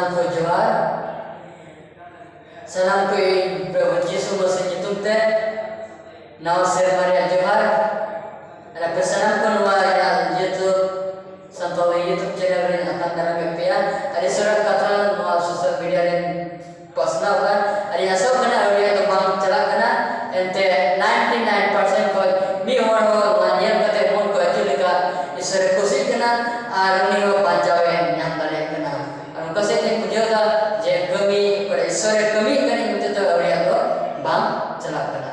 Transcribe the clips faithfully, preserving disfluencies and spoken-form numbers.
ᱥᱟᱱᱟᱢ ᱠᱚ ᱡᱚᱦᱟᱨ᱾ ᱥᱟᱱᱟᱢ ᱠᱚ ᱤᱧ ᱯᱨᱚᱵᱷᱩ ᱡᱤᱥᱩ ᱢᱟᱥᱤ ᱧᱩᱛᱩᱢ ᱛᱮ ᱱᱟᱣᱟ ᱥᱮᱨᱢᱟ ᱨᱮᱭᱟᱜ ᱡᱚᱦᱟᱨ᱾ ᱟᱨ ᱟᱯᱮ ᱥᱟᱱᱟᱢ ᱠᱚ ᱱᱚᱣᱟ ᱤᱧᱟᱹᱜ YouTube, ᱥᱟᱱᱛᱟᱲᱤ YouTube channel ᱨᱮ ᱟᱛᱟᱝ ᱫᱟᱨᱟᱢᱮᱫ ᱯᱮᱭᱟ᱾ ᱟᱨ ᱤᱥᱚᱨᱟᱜ ᱠᱟᱛᱷᱟ ᱱᱚᱣᱟ social media ᱨᱮ ᱯᱟᱥᱱᱟᱣ ᱠᱟᱱ᱾ ᱟᱨ ᱤᱧ ᱟᱥᱚᱜ ᱠᱟᱱᱟ ᱟᱹᱣᱲᱤᱭᱟᱜ ᱫᱚ ᱵᱟᱝ ᱪᱟᱞᱟᱜ ᱠᱟᱱᱟ᱾ ᱮᱱᱛᱮ ninety nine percent ᱠᱷᱚᱱ ᱢᱤᱫ ᱦᱚᱲ ᱦᱚᱸ ᱱᱚᱣᱟ ᱧᱮᱞ ᱠᱟᱛᱮ ᱢᱚᱱ ᱠᱚ ᱟᱹᱪᱩᱨ ᱞᱮᱠᱟ ᱤᱥᱚᱨᱮ ᱠᱩᱥᱤᱜ ᱠᱟᱱᱟ ᱟᱨ ᱩᱱᱤ ᱦᱚᱸ ᱵᱟᱧᱪᱟᱣ ᱮ ᱧᱟᱢ ᱫᱟᱲᱮᱭᱟᱜ ᱠᱟᱱᱟ᱾ ᱟᱨ ᱚᱱᱠᱟ ᱥᱮᱫ ᱛᱮᱧ ᱵᱩᱡᱷᱟᱹᱣ ᱮᱫᱟ ᱡᱮ ᱠᱟᱹᱢᱤ, ᱚᱠᱟᱴᱟᱜ ᱤᱥᱚᱨᱮ ᱠᱟᱹᱢᱤᱭᱮᱫ ᱠᱟᱱ ᱤᱧ ᱢᱚᱛᱚ ᱫᱚ ᱟᱹᱣᱲᱤᱭᱟᱜ ᱫᱚ ᱵᱟᱝ ᱪᱟᱞᱟᱜ ᱠᱟᱱᱟ᱾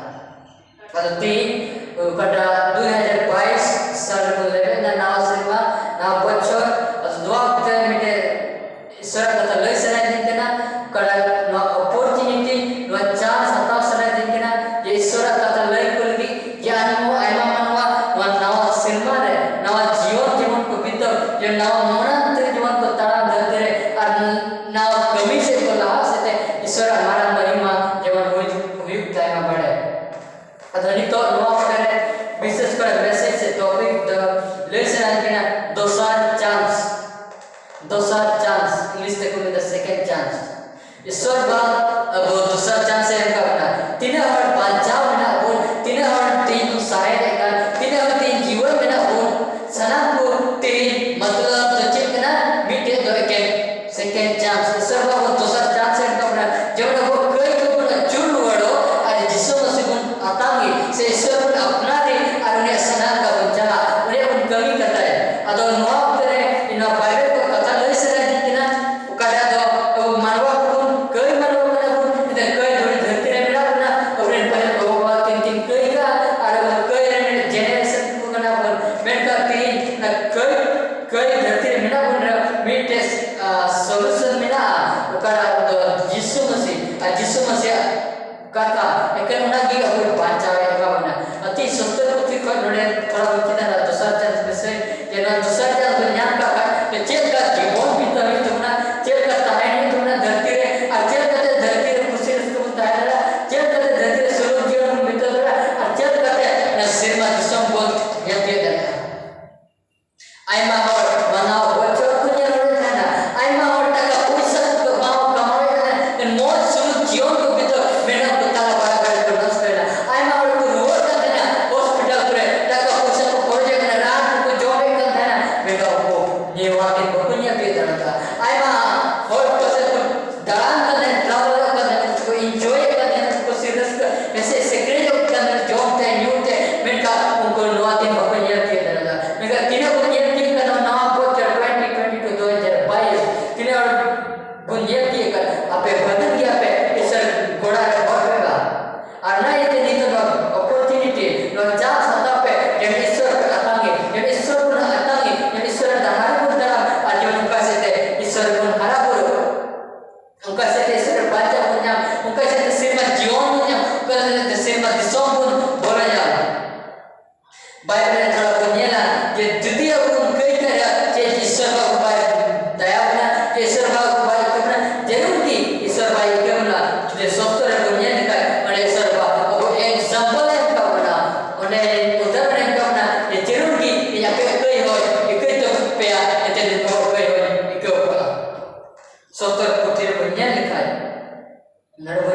ᱟᱫᱚ ᱛᱮᱦᱮᱧ ᱚᱠᱟᱴᱟᱜ ᱫᱩ ᱦᱟᱡᱟᱨ ᱵᱟᱭᱤᱥ ᱥᱟᱞ ᱨᱮᱵᱚᱱ ᱞᱮᱵᱮᱫ ᱮᱫᱟ, ᱱᱟᱣᱟ ᱥᱮᱨᱢᱟ, ᱱᱟᱣᱟ ᱵᱚᱪᱷᱚᱨ᱾ ᱟᱫᱚ ᱱᱚᱣᱟ ᱚᱠᱛᱮ ᱢᱤᱫᱴᱮᱡ ᱤᱥᱚᱨᱟᱜ ᱠᱟᱛᱷᱟ ᱞᱟᱹᱭ ᱥᱟᱱᱟᱭᱮᱫᱤᱧ ᱠᱟᱱᱟ, ᱚᱠᱟᱴᱟᱜ ᱱᱚᱣᱟ opportunity, ᱱᱚᱣᱟ chance ᱦᱟᱛᱟᱣ ᱥᱟᱱᱟᱭᱮᱫᱤᱧ ᱠᱟᱱᱟ ᱡᱮ ᱤᱥᱚᱨᱟᱜ ᱠᱟᱛᱷᱟ ᱞᱟᱹᱭ ᱠᱚ ᱞᱟᱹᱜᱤᱫ ᱡᱮ ᱟᱭᱢᱟ, ᱟᱭᱢᱟ ᱢᱟᱱᱣᱟ ᱱᱚᱣᱟ ᱱᱟᱣᱟ ᱥᱮᱨᱢᱟ ᱨᱮ ᱱᱟᱣᱟ ᱡᱤᱭᱚᱱ ᱡᱮᱢᱚᱱ ᱠᱚ ᱵᱤᱛᱟᱹᱣ, ᱡᱮ ᱱᱟᱣᱟ ᱢᱚᱲᱟᱝ ᱛᱮ ᱡᱮᱢᱚᱱ ᱠᱚ ᱛᱟᱲᱟᱢ ᱫᱷᱟᱹᱨᱛᱤ ᱨᱮ ᱟᱨ ᱱᱟᱣᱟ ᱠᱟᱹᱢᱤ ᱥᱮᱫ ᱠᱚ ᱞᱟᱦᱟ ᱥᱮᱫ ᱛᱮ ᱤᱥᱚᱨᱟᱜ ᱢᱟᱨᱟᱝ ᱢᱟᱹᱨᱤᱢᱟ ᱡᱮᱢᱚᱱ ᱦᱩᱭ, ᱦᱩᱭᱩᱜ ᱛᱟᱭ ᱢᱟ ᱵᱟᱲᱮ᱾ ᱟᱫᱚ ᱱᱤᱛᱚᱜ ᱱᱚᱣᱟ ᱚᱠᱛᱮ ᱨᱮ ᱵᱤᱥᱮᱥ ᱠᱚᱨᱮ message ᱥᱮ topic ᱫᱚ ᱞᱟᱹᱭ ᱥᱟᱱᱟᱧ ᱠᱟᱱᱟ ᱫᱚᱥᱟᱨ chance᱾ ᱫᱚᱥᱟᱨ chance, English ᱛᱮᱠᱚ ᱢᱮᱱᱫᱟ second chance᱾ ᱤᱥᱚᱨ ᱵᱟ ᱟᱵᱚ ᱫᱚᱥᱟᱨ chance ᱮ ᱮᱢ ᱠᱟᱜ ᱵᱚᱱᱟ᱾ ᱛᱤᱱᱟᱹᱜ ᱦᱚᱲ ᱵᱟᱧᱪᱟᱣ ᱢᱮᱱᱟᱜ ᱵᱚᱱ, ᱛᱤᱱᱟᱹᱜ ᱦᱚᱲ ᱛᱮᱦᱮᱧ ᱵᱚᱱ ᱥᱟᱦᱮᱫ ᱮᱫ ᱠᱟᱱ, ᱛᱤᱱᱟᱹᱜ ᱦᱚᱲ ᱛᱮᱦᱮᱧ ᱡᱤᱣᱮᱫ ᱢᱮᱱᱟᱜ ᱵᱚᱱ, ᱥᱟᱱᱟᱢ ᱠᱚ ᱛᱮᱦᱮᱧ ᱢᱚᱛᱞᱚᱵ ᱫᱚ ᱪᱮᱫ ᱠᱟᱱᱟ? ᱢᱤᱫᱴᱮᱡ ᱫᱚ ᱮᱠᱮᱱ second chance, ᱤᱥᱚᱨ ᱵᱟ ᱟᱵᱚ ᱫᱚᱥᱟᱨ chance ᱮ ᱮᱢ ᱠᱟᱜ ᱵᱚᱱᱟ᱾ ᱡᱮᱢᱚᱱ ᱟᱵᱚ ᱠᱟᱹᱭ ᱠᱚ ᱵᱚᱱ ᱟᱹᱪᱩᱨ ᱨᱩᱣᱟᱹᱲᱚᱜ ᱟᱨ ᱡᱤᱥᱩ ᱢᱟᱹᱥᱤ ᱵᱚᱱ ᱟᱛᱟᱝ ᱜᱮ, ᱥᱮ ᱤᱥᱚᱨ ᱵᱚᱱ ᱟᱯᱱᱟᱨ ᱜᱮ ᱟᱨ ᱩᱱᱤᱭᱟᱜ ᱥᱟᱱᱟᱢ ᱠᱟᱹᱢᱤ ᱵᱚᱱ ᱪᱟᱞᱟᱜ, ᱩᱱᱤᱭᱟᱜ ᱵᱚᱱ ᱠᱟᱹᱢᱤ ᱠᱟᱛᱟᱭ᱾ ᱟᱫᱚ ᱱᱚᱣᱟ ᱚᱠᱛᱮ ᱨᱮ ᱤᱧ ᱱᱚᱣᱟ ᱵᱟᱭᱵᱮᱞ ᱠᱚ ᱠᱟᱛᱷᱟ ᱞᱟᱹᱭ ᱥᱟᱱᱟᱭᱮᱫᱤᱧ ᱠᱟᱱᱟ, ᱚᱠᱟᱴᱟᱜ ᱫᱚ ᱟᱵᱚ ᱢᱟᱱᱣᱟ ᱠᱚᱵᱚᱱ ᱠᱟᱹᱭ ᱢᱟᱱᱣᱟ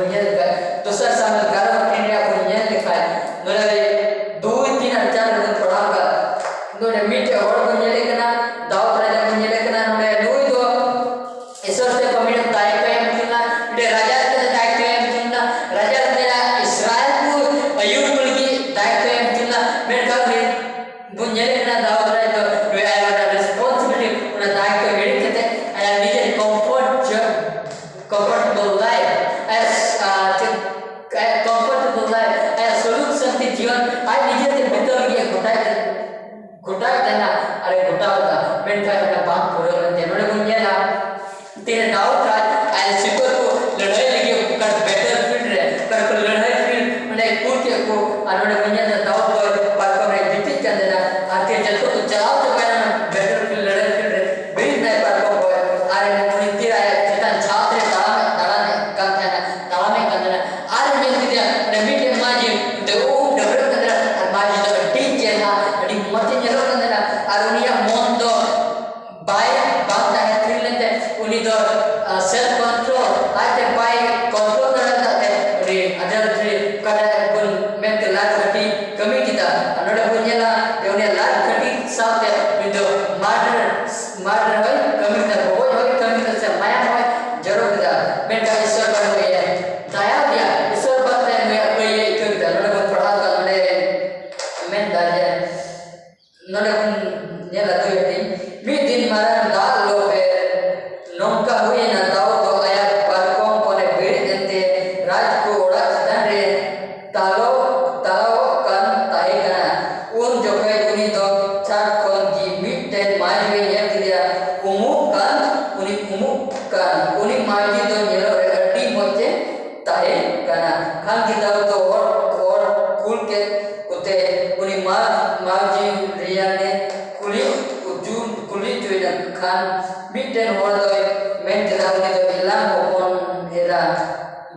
ᱧᱮᱞ ᱞᱮᱠᱷᱟᱡ, ᱫᱚᱥᱟᱨ ᱥᱟᱢᱩᱭᱮᱞ ᱮᱜᱟᱨᱚ ᱦᱟᱹᱴᱤᱧ ᱨᱮᱭᱟᱜ ᱵᱚᱱ ᱧᱮᱞ ᱞᱮᱠᱷᱟᱡ, ᱱᱚᱰᱮ ᱫᱩᱭ, ᱛᱤᱱ ᱟᱨ ᱪᱟᱨ ᱨᱮᱵᱚᱱ ᱯᱟᱲᱦᱟᱣ ᱠᱟᱫ᱾ ᱱᱚᱰᱮ ᱢᱤᱫᱴᱮᱡ ᱦᱚᱲ ᱵᱚᱱ ᱧᱮᱞᱮ ᱠᱟᱱᱟ, ᱫᱟᱣᱩᱫ ᱨᱟᱡᱟ ᱵᱚᱱ ᱧᱮᱞᱮ ᱠᱟᱱᱟ, ᱱᱚᱰᱮ ᱱᱩᱭ ᱫᱚ ᱤᱥᱚᱨ ᱛᱮ ᱠᱚᱢᱤᱴ ᱫᱟᱭᱤᱛᱛᱚ ᱮᱢ ᱦᱚᱪᱚ ᱞᱮᱱᱟ, ᱢᱤᱫᱴᱮᱡ ᱨᱟᱡᱟ ᱞᱮᱠᱟᱛᱮ ᱫᱟᱭᱤᱛᱛᱚ ᱮᱢ ᱦᱚᱪᱚ ᱞᱮᱱᱟ, ᱨᱟᱡᱟ ᱞᱮᱠᱟᱛᱮ ᱤᱥᱨᱟᱭᱮᱞ ᱠᱚ ᱟᱹᱭᱩᱨ ᱠᱚ ᱞᱟᱹᱜᱤᱫ ᱫᱟᱭᱤᱛᱛᱚ ᱮᱢ ᱦᱚᱪᱚ ᱞᱮᱱᱟ᱾ ᱢᱮᱱᱠᱷᱟᱱ ᱩᱱᱤ ᱵᱚᱱ ᱧᱮᱞᱮ ᱠᱟᱱᱟ, ᱫᱟᱣᱩᱫ ᱨᱟᱡᱟ ᱫᱚ ᱱᱩᱭ ᱟᱭᱟᱜ ᱚᱱᱟ ᱨᱮᱥᱯᱚᱱᱥᱤᱵᱤᱞᱤᱴᱤ, ᱚᱱᱟ ᱫᱟᱭᱤᱛᱛᱚ ᱦᱤᱲᱤᱧ ᱠᱟᱛᱮ ᱟᱭᱟᱜ ᱱᱤᱡᱮᱨ ᱠᱚᱢᱯᱷᱚᱨᱴ ᱡᱳᱱ, ᱠᱚᱢᱯᱷᱚᱨᱴᱮᱵᱚᱞ ᱞᱟᱭᱤᱯᱷ, ᱟᱭᱟᱜ ᱥ-, ᱟ, ᱪᱮᱫ, ᱟᱭᱟᱜ ᱠᱚᱢᱯᱷᱚᱨᱴᱮᱵᱚᱞ ᱞᱟᱭᱤᱯᱷ, ᱟᱭᱟᱜ ᱥᱩᱞᱩᱠ ᱥᱟᱱᱛᱤ ᱡᱤᱭᱚᱱ ᱟᱡ ᱱᱤᱡᱮᱛᱮ ᱵᱤᱛᱟᱹᱣ ᱞᱟᱹᱜᱤᱫ ᱮ ᱜᱚᱴᱟᱭ ᱛᱟᱦᱮᱱᱟ, ᱜᱚᱴᱟᱭ ᱛᱟᱦᱮᱱᱟ, ᱟᱨᱮ ᱜᱚᱴᱟᱣ ᱠᱟᱫᱟ᱾ ᱢᱮᱱᱠᱷᱟᱱ ᱚᱱᱟ ᱵᱟᱝ ᱯᱩᱨᱟᱹᱣ ᱞᱮᱱ ᱛᱟᱭᱟ᱾ ᱱᱚᱰᱮ ᱵᱚᱱ ᱧᱮᱞᱟ, ᱛᱤᱨᱮ ᱫᱟᱣᱩᱫ ᱨᱟᱡᱽ ᱟᱡ ᱥᱤᱯᱟᱹᱦᱤ ᱠᱚ ᱞᱟᱹᱲᱦᱟᱹᱭ ᱞᱟᱹᱜᱤᱫ ᱚᱠᱟ ᱵᱮᱴᱚᱞ ᱯᱷᱤᱞᱰ ᱨᱮ, ᱚᱠᱟ ᱠᱚ ᱞᱟᱹᱲᱦᱟᱹᱭ ᱯᱷᱤᱞᱰ ᱚᱸᱰᱮ ᱠᱩᱞ ᱠᱮᱫ ᱠᱚ, ᱟᱨ ᱱᱚᱰᱮ ᱵᱚᱱ ᱧᱮᱞ ᱮᱫᱟ ᱫᱟᱣᱩᱫ ᱫᱚ ᱯᱟᱨᱠᱚᱢ ᱨᱮ ᱜᱤᱛᱤᱡ ᱠᱟᱱ ᱛᱟᱦᱮᱱᱟ, ᱟᱨ ᱛᱤᱨᱮ ᱡᱚᱛᱚ ᱠᱚ ᱪᱟᱞᱟᱣ ᱪᱟᱵᱟᱭᱮᱱᱟ ᱵᱮᱴᱚᱞ ᱯᱷᱤᱞᱰ, ᱞᱟᱹᱲᱦᱟᱹᱭ ᱯᱷᱤᱞᱰ ᱨᱮ, ᱵᱤᱨᱤᱫ ᱱᱟᱭ ᱯᱟᱨᱠᱚᱢ ᱠᱷᱚᱱ, ᱟᱨ ᱩᱱᱤ ᱛᱤᱨ ᱟᱭᱟᱜ ᱪᱮᱛᱟᱱ ᱪᱷᱟᱛ ᱨᱮ ᱛᱟᱲᱟᱢ, ᱛᱟᱲᱟᱢᱮᱫ ᱠᱟᱱ ᱛᱟᱦᱮᱱᱟ, ᱛᱟᱲᱟᱢᱮᱫ ᱠᱟᱱ ᱛᱟᱦᱮᱱᱟ, ᱟᱨ ᱧᱮᱞ ᱠᱮᱫᱮᱭᱟ ᱚᱸᱰᱮ ᱢᱤᱫᱴᱮᱱ ᱢᱟᱹᱡᱷᱤ ᱚᱸᱰᱮ ᱩᱢ ᱰᱟᱹᱵᱽᱨᱟᱹᱜ ᱠᱟᱱ ᱛᱟᱦᱮᱱᱟ, ᱟᱨ ᱢᱟᱹᱡᱷᱤ ᱫᱚ ᱟᱹᱰᱤ ᱪᱮᱦᱨᱟ, ᱟᱹᱰᱤ ᱢᱚᱡᱽ ᱮ ᱧᱮᱞᱚᱜ ᱠᱟᱱ ᱛᱟᱦᱮᱱᱟ, ᱟᱨ ᱩᱱᱤᱭᱟᱜ ᱢᱚᱱ ᱫᱚ ᱵᱟᱭ, ᱵᱟᱝ ᱛᱟᱦᱮᱸ ᱛᱷᱤᱨ ᱞᱮᱱᱛᱮ, ᱩᱱᱤ ᱫᱚ, ᱟ, self control, ᱟᱡᱛᱮ ᱵᱟᱭ control ᱫᱟᱲᱮ ᱠᱟᱫ ᱛᱮ, ᱩᱱᱤ adultery, ᱚᱠᱟᱴᱟᱜ ᱵᱚᱱ ᱢᱮᱱ ᱠᱮᱫ ᱞᱟᱨ ᱜᱷᱟᱹᱴᱤ ᱠᱟᱹᱢᱤ ᱠᱮᱫᱟ᱾ ᱟᱨ ᱱᱚᱰᱮ ᱵᱚᱱ ᱧᱮᱞᱟ ᱡᱮ ᱩᱱᱤ ᱞᱟᱨ ᱜᱷᱟᱹᱴᱤ ᱥᱟᱶᱛᱮ ᱩᱱᱤ ᱫᱚ murder, murder ᱦᱚᱸᱭ ᱠᱟᱹᱢᱤ ᱠᱮᱫᱟ, ᱜᱚᱡ ᱦᱚᱸᱭ ᱠᱟᱹᱢᱤ ᱠᱮᱫᱟ, ᱥᱮ ᱢᱟᱭᱟᱢ ᱦᱚᱸᱭ ᱡᱚᱨᱚ ᱠᱮᱫᱟ᱾ ᱢᱮᱱᱠᱷᱟᱱ ᱤᱥᱥᱚᱨ ᱵᱟᱹᱱᱩᱜ ᱮᱭᱟ, ᱫᱟᱭᱟ ᱜᱮᱭᱟ, ᱤᱥᱥᱚᱨ ᱵᱟᱝ ᱛᱟᱭ ᱱᱩᱭᱟᱜ ᱠᱟᱹᱭ ᱮ ᱟᱹᱭᱠᱟᱹᱣ ᱠᱮᱫᱟ᱾ ᱱᱚᱰᱮ ᱵᱚᱱ ᱯᱟᱲᱦᱟᱣ ᱠᱟᱫᱟ, ᱱᱚᱰᱮ ᱢᱮᱱᱫᱟ ᱡᱮ ᱱᱚᱰᱮ ᱵᱚᱱ ᱧᱮᱞᱟ ᱫᱩᱭ ᱦᱟᱹᱴᱤᱧ᱾ ᱢᱤᱫ ᱫᱤᱱ ᱢᱟᱨᱟᱝ ᱫᱟᱜ ᱞᱚᱦᱚᱫ ᱨᱮ ᱱᱚᱝᱠᱟ ᱦᱩᱭᱮᱱᱟ, ᱫᱟᱣᱩᱫ ᱫᱚ ᱟᱭᱟᱜ ᱯᱟᱨᱠᱚᱢ ᱠᱷᱚᱱᱮ ᱵᱮᱨᱮᱫ ᱮᱱᱛᱮ ᱨᱟᱡᱽ ᱠᱚ ᱚᱲᱟᱜ ᱪᱮᱛᱟᱱ ᱨᱮ ᱛᱟᱞᱚ-, ᱛᱟᱞᱟᱣᱚᱜ ᱠᱟᱱ ᱛᱟᱦᱮᱸ ᱠᱟᱱᱟ᱾ ᱩᱱ ᱡᱚᱠᱷᱮᱡ ᱩᱱᱤ ᱫᱚ ᱪᱷᱟᱫᱽ ᱠᱷᱚᱱ ᱜᱮ ᱢᱤᱫᱴᱮᱱ ᱢᱟᱹᱭᱡᱩᱭ ᱧᱮᱞ ᱠᱮᱫᱮᱭᱟ, ᱩᱢᱩᱜ ᱠᱟᱱ, ᱩᱱᱤ ᱩᱢᱩᱜ ᱠᱟᱱ᱾ ᱩᱱᱤ ᱢᱟᱹᱭᱡᱩ ᱫᱚ ᱧᱮᱞᱚᱜ ᱨᱮ ᱟᱹᱰᱤ ᱢᱚᱡᱽ ᱮ ᱛᱟᱦᱮᱸ ᱠᱟᱱᱟ᱾ ᱠᱷᱟᱱ ᱜᱮ ᱫᱟᱣᱩᱫ ᱫᱚ ᱦᱚᱲ, ᱦᱚᱲ ᱠᱩᱞ ᱠᱮᱫ ᱠᱚᱛᱮ ᱩᱱᱤ ᱢᱟᱹ-, ᱢᱟᱹᱡᱷᱤ ᱨᱮᱭᱟᱱᱮ ᱠᱩᱞᱤ ᱚᱪᱚ-, ᱠᱩᱞᱤ ᱚᱪᱚᱭᱮᱱᱟ᱾ ᱠᱷᱟᱱ ᱢᱤᱫᱴᱮᱱ ᱦᱚᱲ ᱫᱚᱭ ᱢᱮᱱ ᱠᱮᱫᱟ, "ᱩᱱᱤ ᱫᱚ ᱮᱞᱟᱢ ᱦᱚᱯᱚᱱ ᱮᱨᱟ